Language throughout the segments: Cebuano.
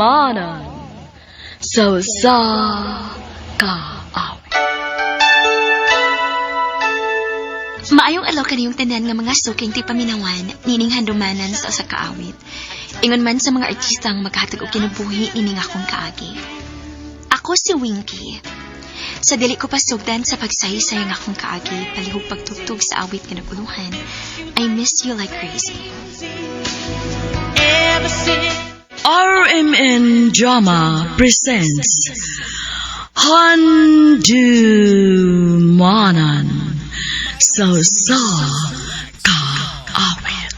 Handumanan sa usa ka awit. Maayong adlaw kaniyong tanan nga mga suking ti paminawan nining handumanan sa usa ka awit. Ingon man sa mga artista ang maghatag og kinabuhi nining akong kaagi. Ako si Winky. Sa dili ko pasugdan sa pagsaysay ang akong kaagi palihog pagtugtog sa awit nga naguluhan, I miss you like crazy. RMN Drama presents Handumanan sa usa ka awit.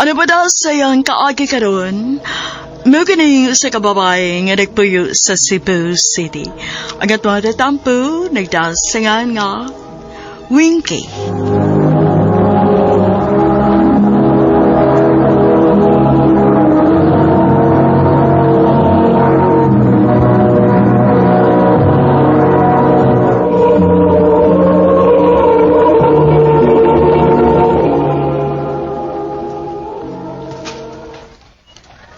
Ano ba daw sayang kaagi karon? Mao kining usa ka babae nga nagpuyo sa Cebu City. Ang atong tatampo nagdasingan nga Winky.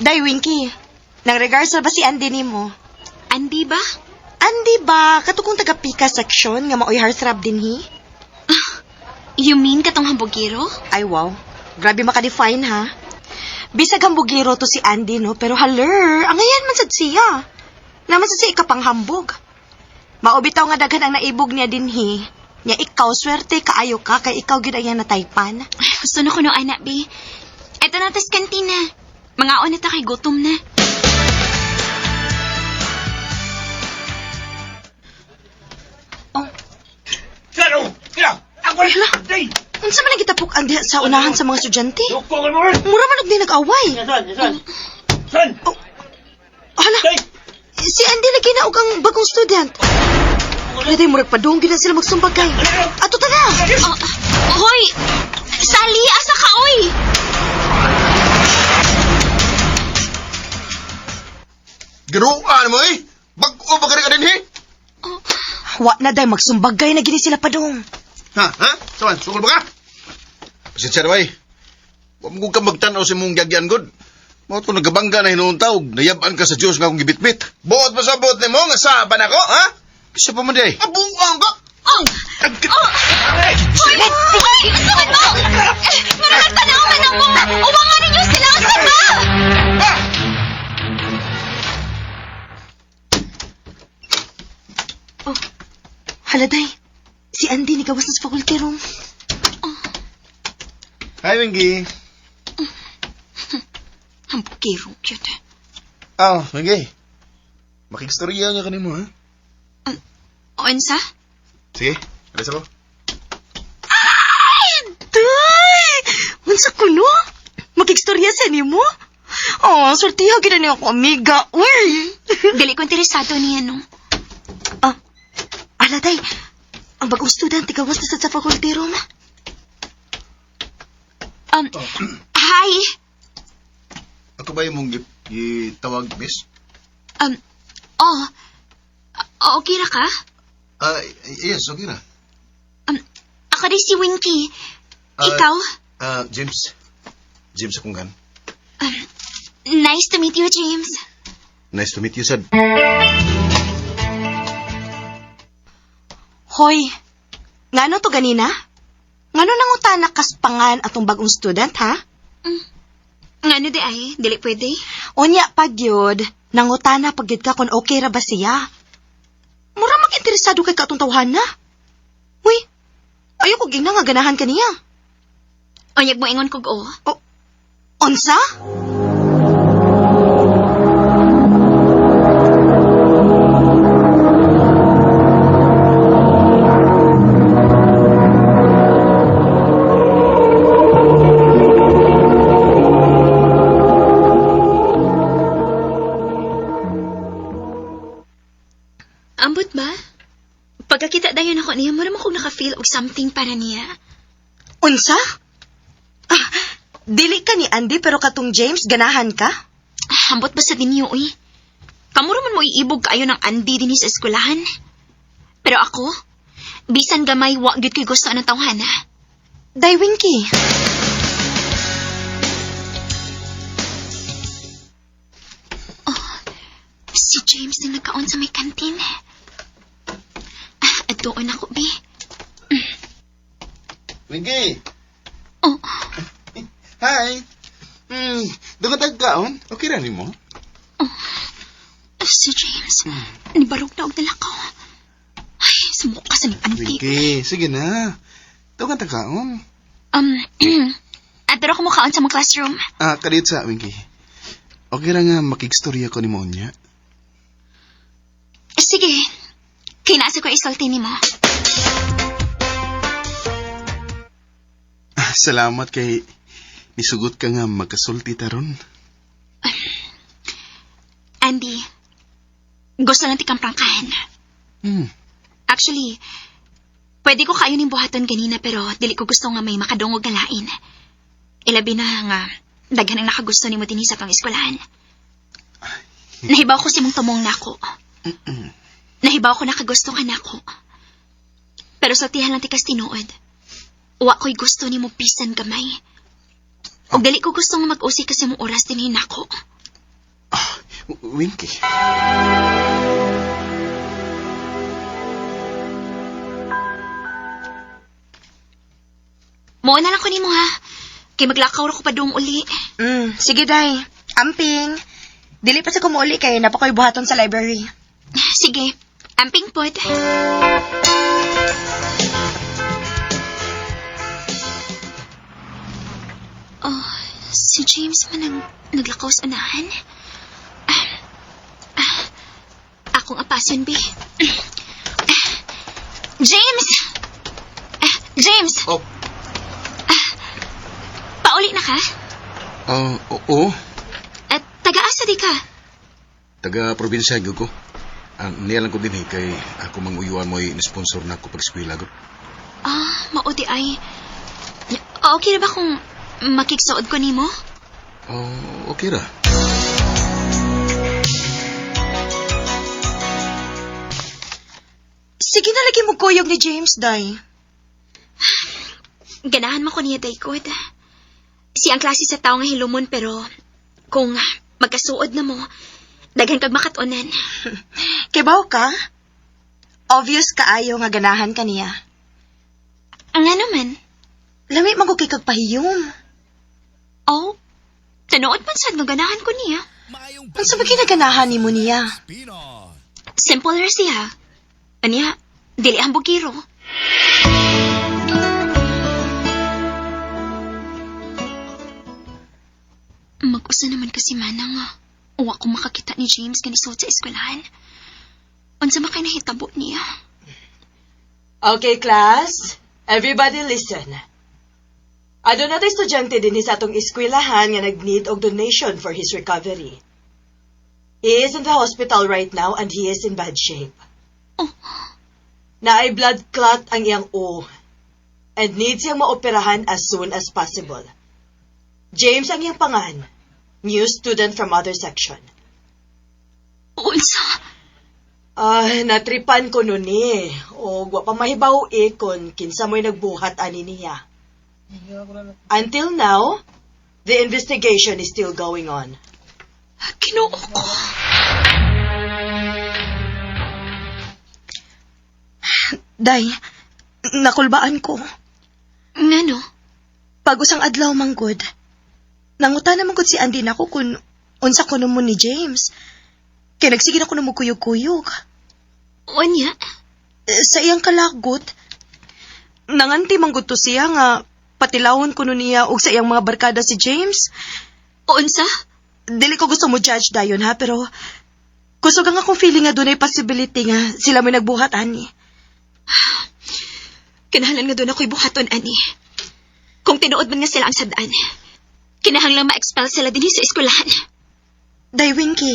Day, Winky. Nang regards na ba si Andy nimo? Andy ba? Andy ba? Katukong taga-pika section nga maoy heartthrob din hi? You mean katong hambugiro? Ay, wow. Grabe maka-define, ha? Bisag hambugiro to si Andy, no? Pero haler, angayan man sad siya. Naman sad siya ikapanghambog. Maubitaw nga daghan ang naibog niya din hi. Nya ikaw, swerte kaayo ka, kay ikaw gyud ang iyang nataypan. Ay, gusto na ko no, anak, bi. Eto na tas kantina. Mga na ta kay gutom na. Oh, Claro! Kira! Ako Hala. Day! Unsa man ang gitapok ang diha sa unahan sa mga estudyante? Loko ka mo rin! Mura man og di nag-away. San? San? San? Oh, hala, Day! si Andy lagi na og ang bagong student. Pwede murag padung gyud na sila magsumbagay. Ato ta na. Oh, hoy! Sally, asa ka, oy? Ginuan mo eh! Bag-o ba ka din eh? Wa na day magsumbagay na gini sila padung. Ha? Ha? Sawan, sukol ba ka? Pasensya na ba eh. Huwag mo ka magtanaw sa mong gagyan god. Mao to nagabangga na hinuon tawag, nayabaan ka sa Diyos nga akong gibitbit. Buot pasabot nimo nga saba nako, ha? Isa pa man di ay. Abuang ka. Oh! Oh! Hoy! Hoy! Asa man mo? Eh, Murag tanaw man ako! Uwangan ninyo sila! Asa ba? Oh. Hala day. Si Andy ni gawas na sa faculty room. Hi, Wingy. Hambugiro, cute. Ah, Wingy. Makigstorya nga kanimo, ha? Unsa? Sige, alis ako. Ay, day! Unsa kuno? Makigstorya sa nimo? Oh, sortiha gyud ni ako amiga. Uy. Dili ko interesado niya, no? Ah, ala day. Ang bagong student gawas na sad sa faculty room. Hi! Ako ba yung mong gitawag, miss? Oh. Okay ra ka? Ah, yes, okay na. Ako rin si Winky. Ah, Ikaw? Ah, James. James akong gan. Nice to meet you, James. Nice to meet you, sad. Hoy. Ngano to ganina? Ngano nangutana kaspangan atong bagong student, ha? Ngano di ay? Dili pwede? Unya pagyud, nangutana pagyud ka kung okay ra ba siya. Mura mag-interesado kay katong tawhana. Uy, ayaw ko gina nga ganahan kaniya. Onyag mo ingon kog o. Unsa? Ambot ba? Pagkakita dayon ako niya, mura man kog naka-feel og something para niya. Unsa? Ah, dili ka ni Andy pero katong James ganahan ka? Ah, ambot ba sa ninyo, uy? Kamuro man mo iibog kaayo ng Andy dinhi sa eskwelahan. Pero ako, Bisan gamay, wa gyud ko'y gusto anang tawhana. Day, Winky. Si James na nagkaon sa may kantin. Ah, adtoon ako, bi. Winky! Oh, Hi! Doon ka tagkaon? Okay ra nimo? si James. Nibarog na og nalakaw. Ay, sumuka sa ning auntie. Winky, sige na. Doon ka tagkaon. Adto ra ko mokaon sa mga classroom. Ah, kadiyot sa, Winky. Okay ra nga makigstorya ko nimo unya. Sige. Kay naa sa ko isulti nimo. Ah, salamat kay nisugot ka nga magkasulti taron. Andy, gusto lang tikang prangkahan. Actually, pwede ko kayo ning buhaton ganina pero dili ko gusto nga may makadungog nga lain. Ilabi na nga daghan ang nakagusto nimo dinhi sa tong eskwelahan. Nahibaw ko si mong tumong nako. Nahibaw ko nakagusto ka nako. Pero sultihan lang tikas tinuod. Wa ko'y gusto nimo bisan gamay. Ug dili ko gusto nga mag-usi kasi mong oras dinhi nako. Ah, Winky. Mao na lang ko nimo ha. Kay maglakaw ra ko padung uli. Sige, Day. Amping. Dili pa sa kumuuli kay napakoy buhaton sa library. Sige, amping pod. Oh, si James man ang naglakaw sa unahan. Ah, ah, akong apason, bi. Ah, James! Ah, James! Oh. Pauli na ka? Ah, oo. At taga-asa di ka? Taga probinsya gyud ko. Ang niya lang ko dinhi kay ako manguyuan mo'y sponsor na ako pag-eskwela ko. Ah, mao di ay. Okay na ba kung makiksuod ko nimo? Oh, okay ra. Sige na lagi mo kuyog ni James, Day. Ganahan mo ko niya, Daykod. Siya ang klase sa tao nga hilumon pero kung magkasuod na mo, daghan kag makatunan. Kibaw ka? Obvious kaayo nga ganahan ka niya. Ang ano man, Lami man ko kay kag pahiyom. oh, tinuod man sad nga ganahan ko niya. Unsa ba kinaganahan nimo niya? Simple ra siya. Anya, dili ang bugiro. Mag-usa naman kasi mana nga. Uwa ko makakita ni James ganisuot sa eskwelahan. Unsa man kay nahitabo niya? Okay, class. Everybody listen. Aduna tay estudyante dinhi sa atong eskwelahan nga nag-need og donation for his recovery. He is in the hospital right now and he is in bad shape. Oh. Naay blood clot ang iyang o and needs siyang maoperahan as soon as possible. James ang iyang pangan, new student from other section. Unsa? Ah, natripan ko nun eh. O, wa pa mahibaw eh kung kinsa mo'y nagbuhat ani niya. Until now, the investigation is still going on. Ginoo ko. Day, nakulbaan ko. Ngano? Pag usang adlaw manggod. Nanguta naman gud si Andy nako kung unsa kuno mo ni James. Kay nagsige na kuno mo kuyog-kuyog. Unya? Eh, sa iyang kalagot, nanganti manggod to siya nga patilawon kuno niya og sa iyang mga barkada si James. Unsa? Dili ko gusto mo judge dayon ha, pero kusog ang akong feeling nga dunay possibility nga sila may nagbuhat ani. Kinahanglan nga doon ako'y buhaton, ani. Kung tinuod man nga sila ang sadaan, kinahanglan ma-expel sila dinhi sa eskwelahan. Day Winky.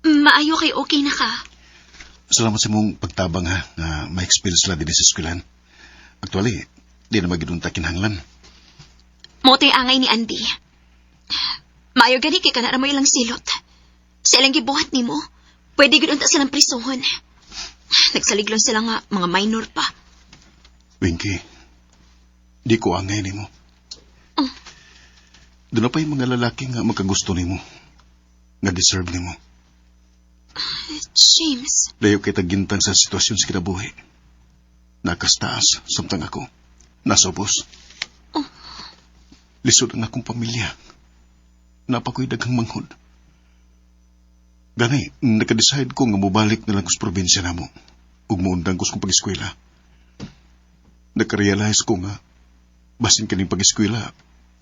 Maayo kay okay na ka. Salamat sa imong pagtabang ha nga ma-experience sila dinhi sa eskwelahan. Actually, di na magidunta kinahanglan. Mao to'y angay ni Andy. Maayo gani kay kana ra mo ilang silot. Sa ilang gibuhat nimo, pwede gud unta silang prisuhon. Nagsalig lang sila nga mga minor pa. Winky, di ko angay nimo. Oh. Doon na pa yung mga lalaki nga makagusto nimo. Nga deserve nimo. James, Layo kay tagintang sa sitwasyon sa kinabuhi. Nakastaas, samtang ako. Nasa ubos. Oh. Lisod ang akong pamilya. Napakoy daghang manghod. Gani, nakadecide ko nga mobalik na lang ko sa probinsya namo. Ug muundang ko sa kong pag-eskwela. Nakarealize ko nga, basin kaning pag-eskwela,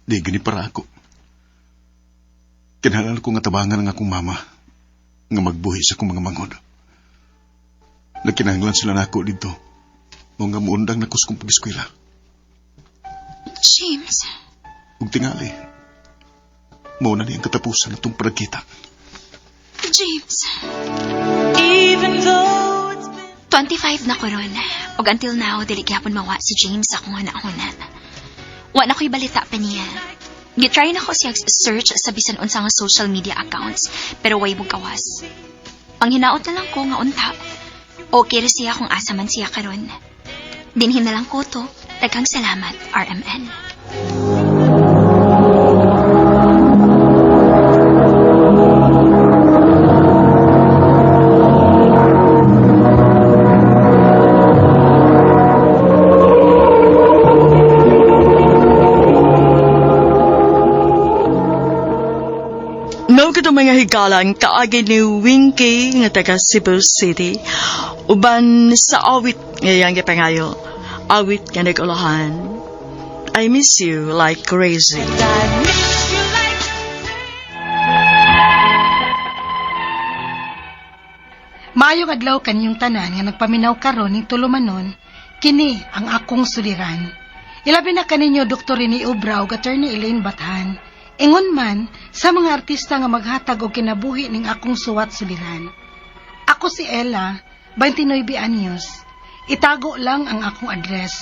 di gani para ako. Kinahanglan ko nga tabangan ang akong mama, nga magbuhi sa akong mga manghod. Nagkinahanglan sila nako dito. Mao nga muundang na ko sa kong pag-eskwela. James, Ug tingali, mao na ni ang katapusan natong pagkita. James. Even though it's been 25 na ko ron. Ug until now, dili gyapon mawa si James sa akong huna-huna. Wa na ko'y balita pa niya. Gitry na ko siya search sa bisan unsa nga social media accounts, pero way mo gawas. Panghinaot na lang ko nga unta. Okay ra siya kung asa man siya karon. Dinhin na lang ko to. Daghang salamat, RMN. Mao kadto mga higalan kaagi ni Winky nga taga Cebu City. Uban sa awit nga iyang gipangayo. Awit nga nag-ulahan. I miss you like crazy. Maayong adlaw kaninyong tanan nga nagpaminaw karon ning tulumanon, kini ang akong suliran. Ilabi na kaninyo Dr. Rene Obra ug Attorney Elaine Bathan. Ingon man sa mga artista nga maghatag og kinabuhi ning akong suwat suliran. Ako si Ella, 29 anyos. Itago lang ang akong address.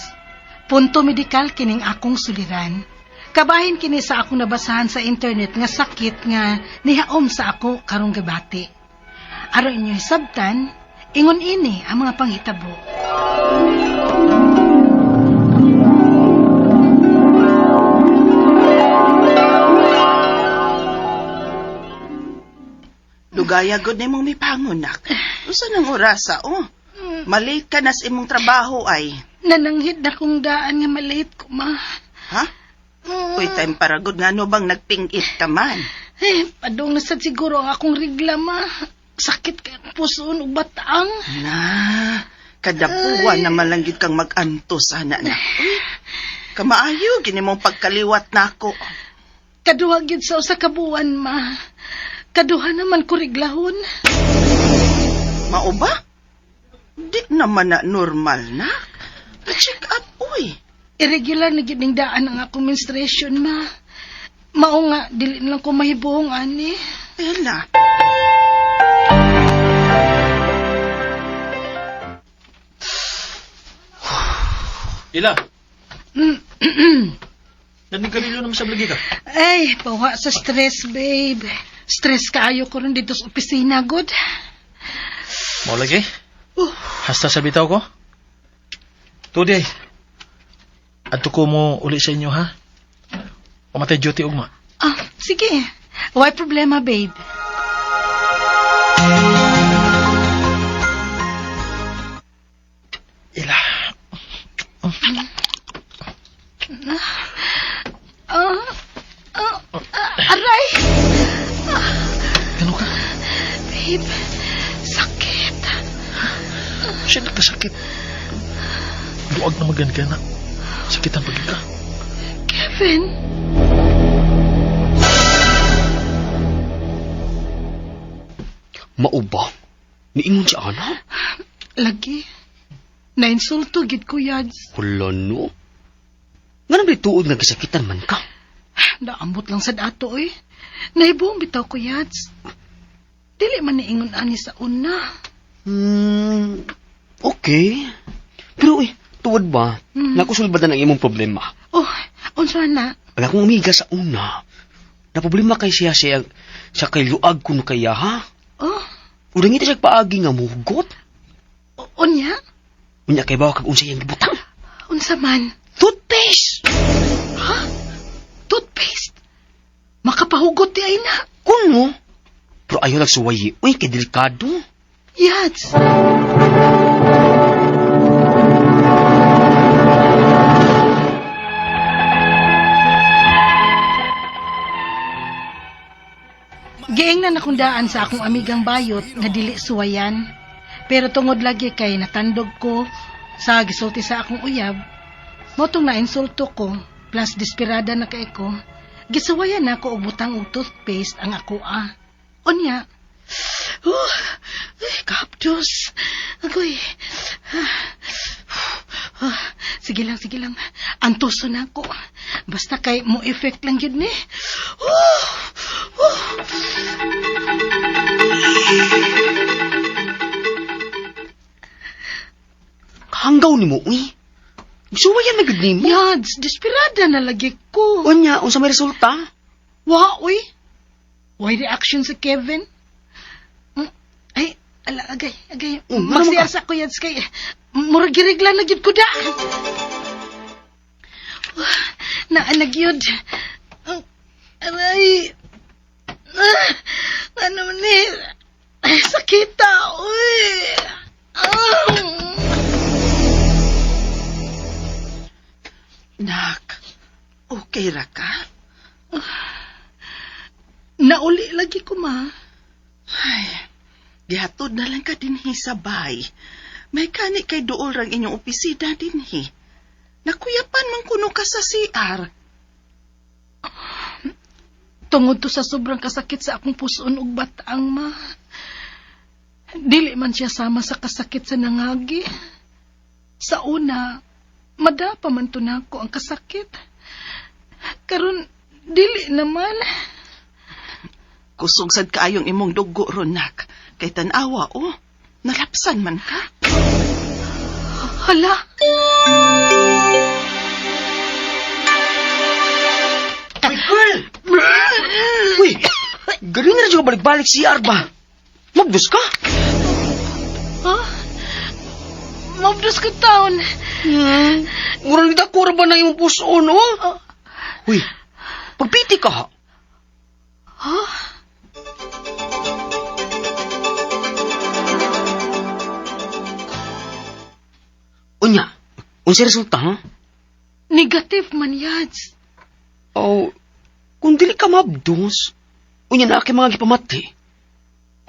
Punto medikal kining akong suliran. Kabahin kini sa akong nabasahan sa internet nga sakit nga nihaom sa ako karong gabati. Aron inyo hisabtan, ingon ini ang mga panghitabo. Lugaya gud nimong mipangunak. Unsa nang orasa oh? Malate ka na sa imong trabaho ay. Nananghid na kong daan nga malate ko, ma. Ha? Uy, time para gud ngano bang nagpingit ka man? Eh, padung na sad siguro ang akong rigla, ma. Sakit kay ang puson ug bataang. Na, kadapuan na malanggit kang mag-antos ana na. Uy, kamaayo gini mong pagkaliwat nako. Kaduha gyud sa usa ka buwan, ma. Kaduha naman ko riglahon. Mao ba? Di naman na normal na. Pa-check up, uy. Irregular na gyud ning daan ang akong menstruation, ma. Mao nga dili na lang ko mahibuong ani. Ella. Ila, naningkarilyo naman sa lagi ka. Ay, pawa sa stress, babe. Stress kaayo ko ron dito sa opisina, good. Mao lagi? Hasta sa bitaw ko? Today, adto ko mo uli sa inyo ha? Umatay duty ugma. Ah, sige. Why problema, babe? Ila, Ah, ah, ah, aray! gano ka? Babe, sakit. Siya nagkasakit. Duag na magangana. Sakitan pagid ka. Kevin. Mao ba? Niingon si Ana? Lagi. Nainsulto gid ko, Yads. Wala no. Nga naman tuod nga gisakitan man ka. Naambot lang sa dato, eh. Naibuong bitaw ko, Yads. Dili man niingon ani sa una. Okay. Pero eh, tuod ba? Nakusulbad na ang imong problema. Oh, unsa na? Ang akong amiga sa una, Na problema kay siya siya sa kay luag kuno kaya ha? Oh, Urang ita siya paagi nga muhugot. unya? Unya kay bawa kag unsa iyang gibutang. Unsa man? Toothpaste. Ha? Toothpaste? Makapahugot di ay na. Kuno? Pero ayaw lang suwayi. Uy, kay delikado. Yads. Giing na nakundaan sa akong amigang bayot nga dili suwayan. Pero tungod lagi kay natandog ko sa gisulti sa akong uyab, motong nainsulto ko, plus desperada na kay ko, gisuwayan na ako og butang og toothpaste ang ako ah. Unya, ay, kaptos. Agoy. Ah, ah, sige lang, sige lang. Antuso na ako. Basta kay mo effect lang yun ni. Oh. Hanggaw ni mo, uy. Suwayan na gud nimo. Yads, desperada na lagi ko. Unya, unsa may resulta? Wa, uy. Why reaction sa Kevin? Ay, ala, agay, agay. Ano Magsiyar sa ko, Yads, kay murag girigla na gyud ko da. Naanag yun. Aray. Ah, ano ni? Ay, sakita, uy. Ah. Nak, okay ra ka? Nauli lagi ko, ma. Ay, gihatod na lang ka dinhi sa bay. May kani kay duol rang inyong opisina dinhi. Nakuyapan man kuno ka sa CR. Tungod to sa sobrang kasakit sa akong puson ug bataang, ma. Dili man siya sama sa kasakit sa nangagi. Sa una, madapa man to nako ang kasakit. Karon dili naman. Kusog sad kaayong imong dugo ron, nak. Kay tan-awa, oh. Nalapsan man ka. Hala. Uy, girl! Uy, ganun na rin siya balik-balik si Arba. Mabdos ka? Ha? Mabdos ka taon. Murang dako ra ba na imong puso, no? Uy, pagpiti ka, ha? Ha? Unya, unsa resulta, ha? Negative man, Yads. Oh, kung dili ka mabdos, unya na kay mga gipamati.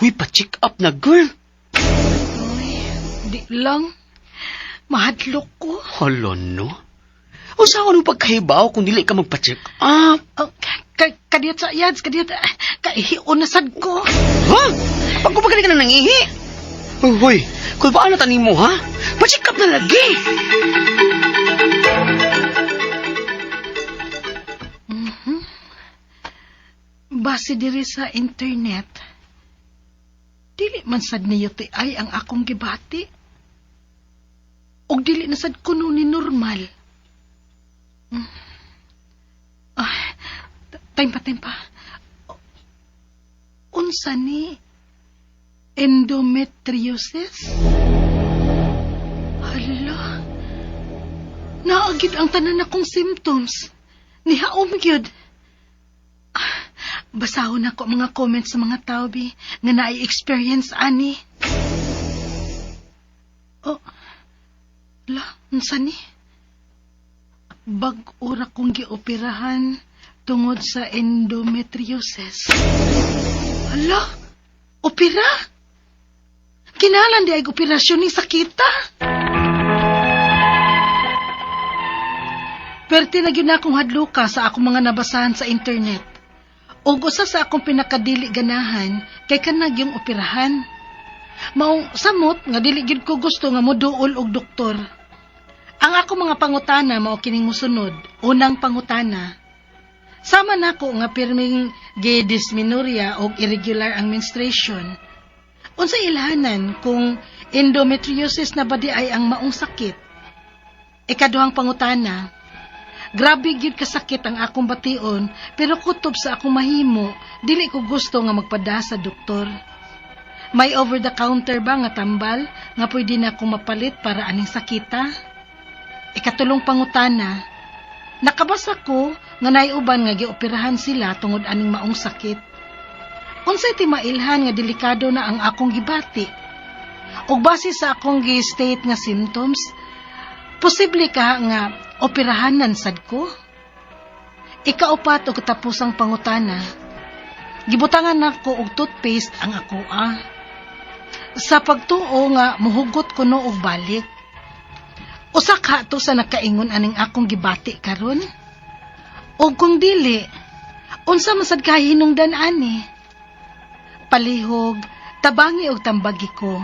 Uy, pa-check up na, girl. Uy, di lang. Mahadlok ko. Hala, no? Unsa ako nung pagkahibaw kung dili ka magpa-check up? Oh, kadiyot sa Yads, kadiyot. Kaihion na sad ko. Ha? Pagkupagali ka na nangihi. Uy, huy, kung paano tanin mo, ha? Pa-check up na lagi. Base diri sa internet, dili man sad ni UTI ang akong gibati. Og dili na sad kuno ni normal. Ah, time pa, time pa. Unsa ni endometriosis? Hala. Naagid ang tanan akong symptoms. Nihaom gyud. Basahon ako mga comments sa mga tao, bi, nga naai-experience ani. Oh, la, unsa ni? Bag-o ra kong gioperahan tungod sa endometriosis. Hala, opera? Kinalan di ay operasyon ni sakita. Perti na gyud na akong hadluka sa akong mga nabasahan sa internet. Ug usa sa akong pinakadili ganahan kay kanag yung operahan. Maong samot nga dili gyud ko gusto nga moduol og doktor. Ang ako mga pangutana mao kining mosunod. Unang pangutana. Sama nako nga pirming gidysmenorrhea og irregular ang menstruation. Unsa ilhanan kung endometriosis na ba di ay ang maong sakit? Ikaduhang pangutana. Grabe gyud kasakit ang akong bation, pero kutob sa akong mahimo, dili ko gusto nga magpada sa doktor. May over the counter ba nga tambal nga pwede na akong mapalit para aning sakita? Ikatulong pangutana, nakabasa ko nga naiuban nga gioperahan sila tungod aning maong sakit. Unsay timailhan nga delikado na ang akong gibati? Ug base sa akong gi-state nga symptoms, posible ka nga operahanan sad ko? Ikaupat o katapusang pangutana, gibutangan nako og toothpaste ang akoa. Sa pagtuo nga muhugot kuno og balik. Usa ka to sa nakaingon aning akong gibati karon? Og kung dili, unsa man sad kahinungdan ani? Palihog, tabangi og tambagi ko.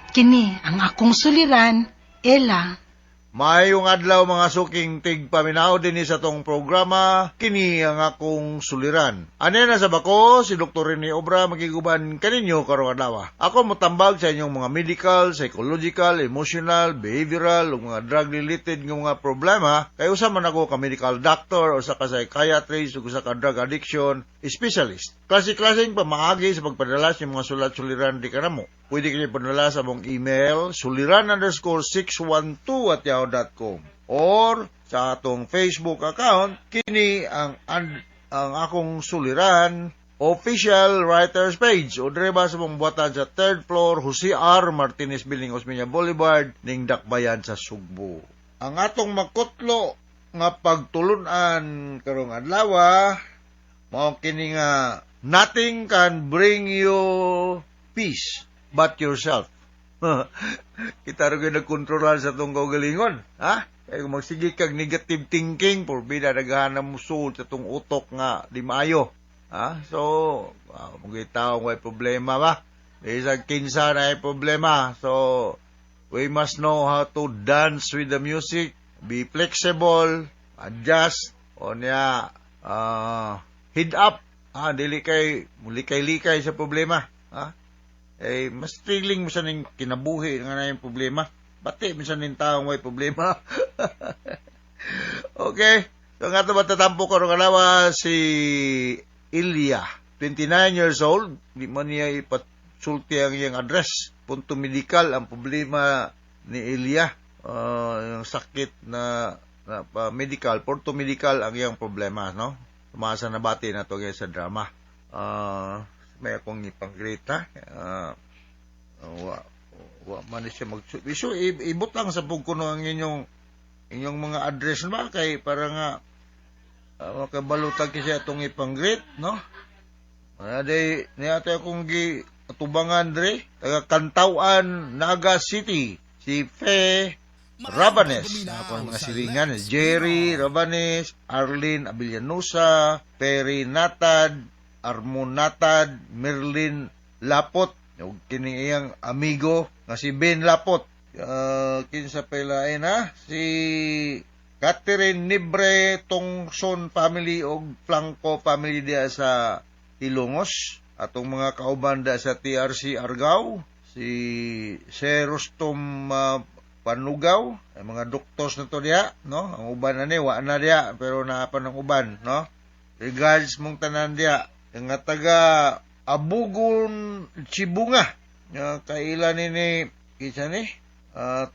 Kini ang akong suliran, Ella. Maayong adlaw, mga suking tigpaminaw, dinhi sa atong programa, kini ang akong suliran. Ane na sa bako, si Dr. Rene Obra makiguban kaninyo karong adlaw. Ako motambag sa inyong mga medical, psychological, emotional, behavioral ug mga drug-related nga mga problema kay usa man ako ka medical doctor, usa ka psychiatrist ug usa ka drug addiction specialist. Klase-klaseng pamaagi sa pagpadala sa mga sulat suliran di kanamo. Pwede kayo padala sa among email suliran_612@yahoo.com or sa atong Facebook account, kini ang akong suliran official writers page, o dire ba sa mong buhatan sa third floor, Jose R. Martinez Building, Osmeña Boulevard, ning Dakbayan sa Sugbo. Ang atong makutlo nga pagtulunan karong adlaw mao kini nga "Nothing can bring you peace but yourself." Kita ra gyud nagkontrolar sa atong kaugalingon, ha? Kaya kung magsige kag negative thinking, porbida naghahanap mo sulod sa atong utok nga di maayo. Ha? So, mga tao may problema ba? Bisag kinsa na ay problema. So, we must know how to dance with the music, be flexible, adjust, o niya, head up. Ah, dili kay mulikay-likay sa problema. Ha? Eh, mas thrilling mo sa ning kinabuhi nga na yung problema. Bati mo sa ning taong may problema. Okay. So nga ito matatampo ko adlaw si Ilya, 29 years old. Di man niya ipasulti ang iyang address. Punto medical ang problema ni Ilya. Yung sakit na medical, punto medical ang iyang problema, no? Tumasa na bati na to sa drama. May akong ipang-greet, ha. Wa man ni siya mag so, ibot lang sa kuno ang inyong mga address ba kay para nga makabalutag kasi atong ipang-greet, no? Day niya akong gi atubangan dre taga Cantawan, Naga City, si Fe Rabanes. Ako ang mga silingan, Jerry Rabanes, Arlene Abillanusa, Perry Natad, Armon Natad, Merlin Lapot, ug kini iyang amigo nga si Ben Lapot. Kinsa pa lain, ha? Si Catherine Nibre Tongson family og Flanco family diya sa Hilongos. Atong mga kauban da sa TRC Argao, si Sir Rustom Panugaw, ang mga doctors na to diya, no? Ang uban na ni, wa na diya, pero naa pa ng uban, no? Regards mong tanan diya. Nga taga Abugon Chibunga, nga kaila ni kinsa ni?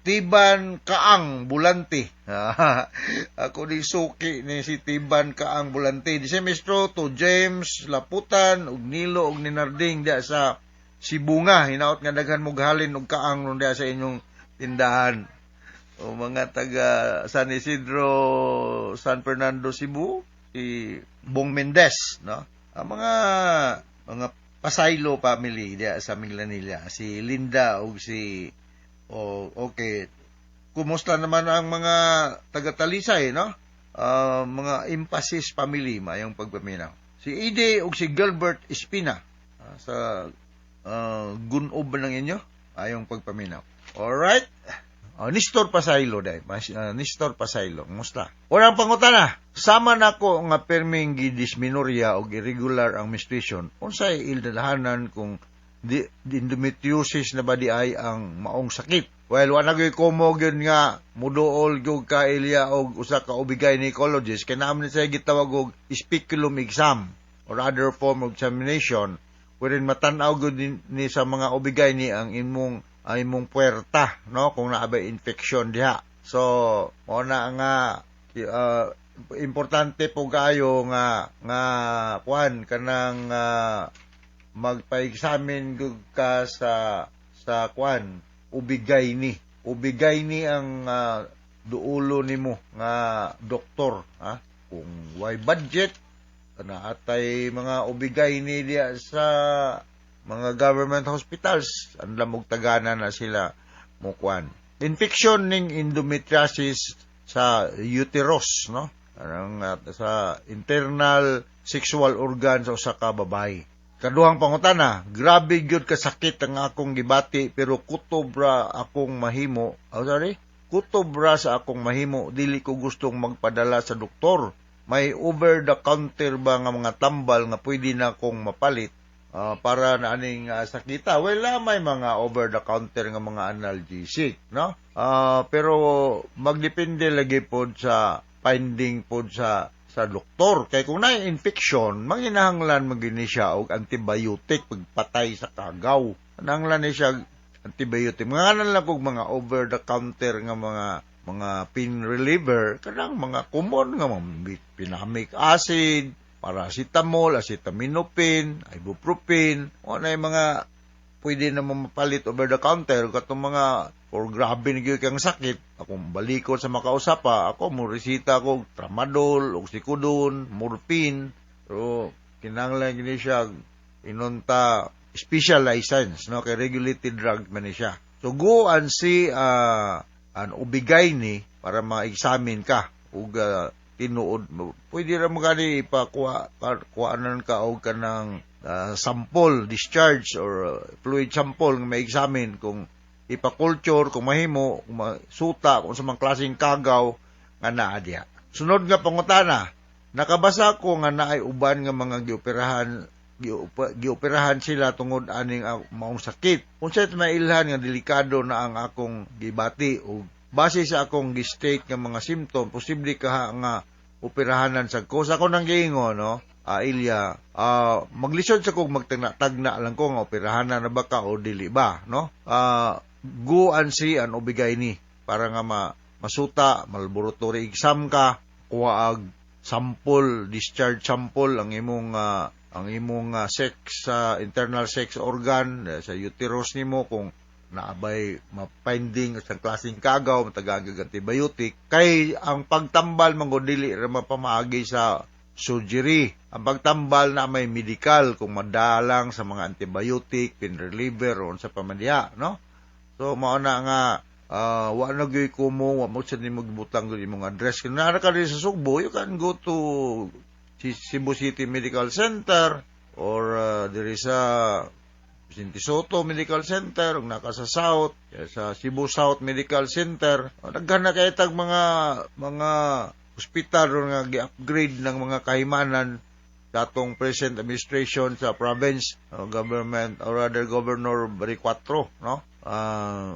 Tiban Kaang Bulanti. Ako ni suki ni si Tiban Kaang Bulanti. Di si Mistro to James Laputan ug Nilo ug ni Narding diya sa Sibunga. Hinaot nga daghan mo halin og kaang nun diya sa inyong tindahan. O mga taga San Isidro, San Fernando, Cebu, si Bong Mendez, no? Ang mga Pasaylo family diya sa Minglanilla, si Linda ug si o okay. Kumusta naman ang mga taga-Talisay, no? Mga Emphasis family, mayong pagpaminaw. Si Ide ug si Gilbert Espina sa gunob ng inyo, ayong pagpaminaw. Alright. Oh, Nestor Pasaylo dai. Nestor Pasaylo. Kumusta? Unang pangutana. Sama nako nga perming gidismenorrhea og irregular ang menstruation. Unsay ilalahanan kung Di endometriosis na ba di ay ang maong sakit? Well, wala gyud kumo gyud nga muduol gyud ka, Ilya, og usa ka OB-gynecologist kay naa man siya gitawag og speculum exam or other form of examination wherein matan-aw gyud ni sa mga OB-GYN ni ang imong puwerta, no, kung naa bay infection diha. So mao na nga importante po kayo nga nga kuan kanang magpa-examine gyud ka sa kuan, OB-GYN. OB-GYN ang duulo nimo nga doktor, ha. Kung way budget kana, atay mga OB-GYN diya sa mga government hospitals, andam og tagana na sila mo kuan. Infection ning endometriosis sa uterus, no, anang sa internal sexual organ sa usa ka babae. Kaduhang pangutana, grabe gyud kasakit ang akong gibati pero kutob ra akong mahimo. Oh, sorry. Kutob ra sa akong mahimo, dili ko gustong magpadala sa doktor. May over the counter ba nga mga tambal nga pwede na akong mapalit para na aning sakita? Well, may mga over the counter nga mga analgesic, no? Pero magdepende lagi pod sa finding pod sa doktor. Kay kung naay infection, manginahanglan man gyud ni siya og antibiotic, pagpatay sa kagaw. Nanglan ni siya antibiotic. Mga lang kog mga over the counter nga mga pain reliever, kanang mga common nga mga mefenamic acid, paracetamol, acetaminophen, ibuprofen, o na yung mga pwede na mapalit over the counter. Katong mga or grabe na gyud kang sakit, akong balikon sa makausap pa, ako mo resita ko tramadol, oxycodone, morphine. Pero kinahanglan gini siya inunta special license, no, kay regulated drug man ni siya. So go and see an OB-GYN para ma-examine ka ug tinuod mo. Pwede ra mo gani ipakuha, kuanan ka og kanang sample discharge or fluid sample nga ma-examine, kung ipa-culture kung mahimo, kung masuta kung sa mga klaseng kagaw nga naa diha. Sunod nga pangutana, nakabasa ko nga naay uban nga mga gioperahan sila tungod aning maong sakit. Unsay mailhan nga delikado na ang akong gibati o base sa akong gi-state nga mga symptom, posible kaha nga operahanan sa ko? Sa ako nang giingon, no, Ilya, maglisod sa kog magtagna-tagna lang ko nga operahanan na ba ka o dili ba, no? Go and see an OB-GYN para nga masuta, laboratory exam ka, kuha og sample, discharge sample ang imong sex sa internal sex organ, sa uterus nimo, kung naabay ma-finding sa klaseng kagaw, matagaan kag antibiotic, kay ang pagtambal man gud dili ra mapamaagi sa surgery. Ang pagtambal na may medical kung madalang sa mga antibiotic, pain reliever o sa pamandiha, no? So mao na nga wa na gyud kumo, wa mo sad nimo gibutang gyud imong address. Kung naa ka diri sa Sugbo, you can go to Cebu City Medical Center or diri sa Vicente Soto Medical Center, ug naka sa South, sa Cebu South Medical Center. Daghan na kay tag mga ospital ron nga gi-upgrade ng mga kahimanan sa atong present administration sa province government or rather Governor Baricuatro, no?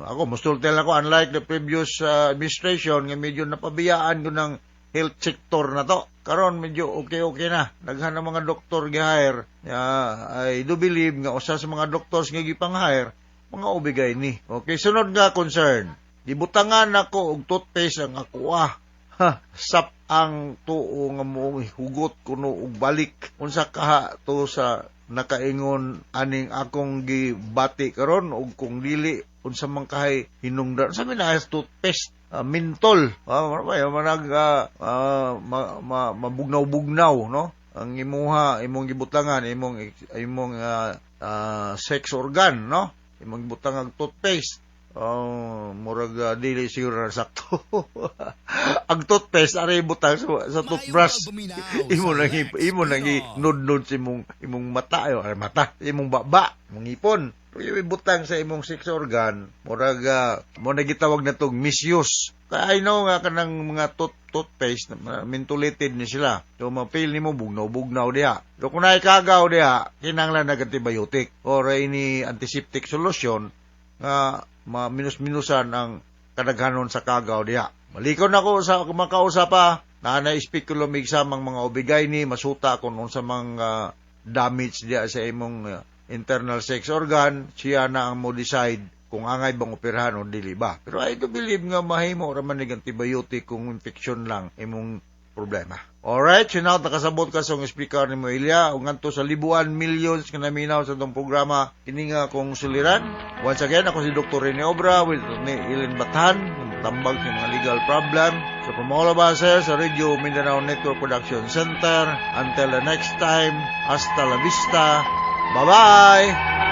Ako musulti lang ako, unlike the previous administration nga medyo napabiyaan ko ng health sector na to. Karon medyo okay-okay na. Daghan ng mga doktor gi-hire. I do believe nga usa sa mga doctors nga gipang-hire mga OB-GYN. Okay, sunod nga concern. Gibutangan nako og toothpaste ang ako ah. Ha, sap ang tuo nga mo hugot kuno og balik. Unsa kaha to sa nakaingon aning akong gibati karon, ug kung dili, unsa man kahay hinungdan sa na toothpaste? Mentol, manag ma, ma, mabugnaw-bugnaw, no, ang imuha, imong gibutangan imong imong sex organ, no, imong gibutangan toothpaste. Oh, murag dili siguro na sakto. Ang toothpaste ari butang sa toothbrush. Imo nang nudnod sa imong mata ayo, ay mata, imong baba, imong ngipon. Kung ibutang sa imong sex organ, murag mo na gitawag na tong misuse. Kaya I know nga kanang mga toothpaste mentholated ni sila. So ma-feel nimo bugnaw-bugnaw diha. So kung naikagaw diha, kinahanglan nag antibiotic or ini antiseptic solution nga ma-minus-minusan ang kadaghanon sa kagaw diha. Malikon ako sa makausap pa, naa na speculum exam ang mga OB-GYN, masuta kung unsa mang damage diha sa imong internal sex organ, siya na ang mo decide kung angay bang operahan o dili ba. Pero I do believe nga mahimo ra man nig antibiotic kung infection lang imong problema. Alright, so now nakasabot ka sa speaker ni Ilya ug ngadto sa libuan millions nga naminaw sa atong programa kini nga akong suliran. Once again, ako si Dr. Rene Obra with ni Ilin Bathan, tambag sa mga legal problem. So from all of us here sa Radio Mindanao Network Production Center, until the next time, hasta la vista. Bye-bye!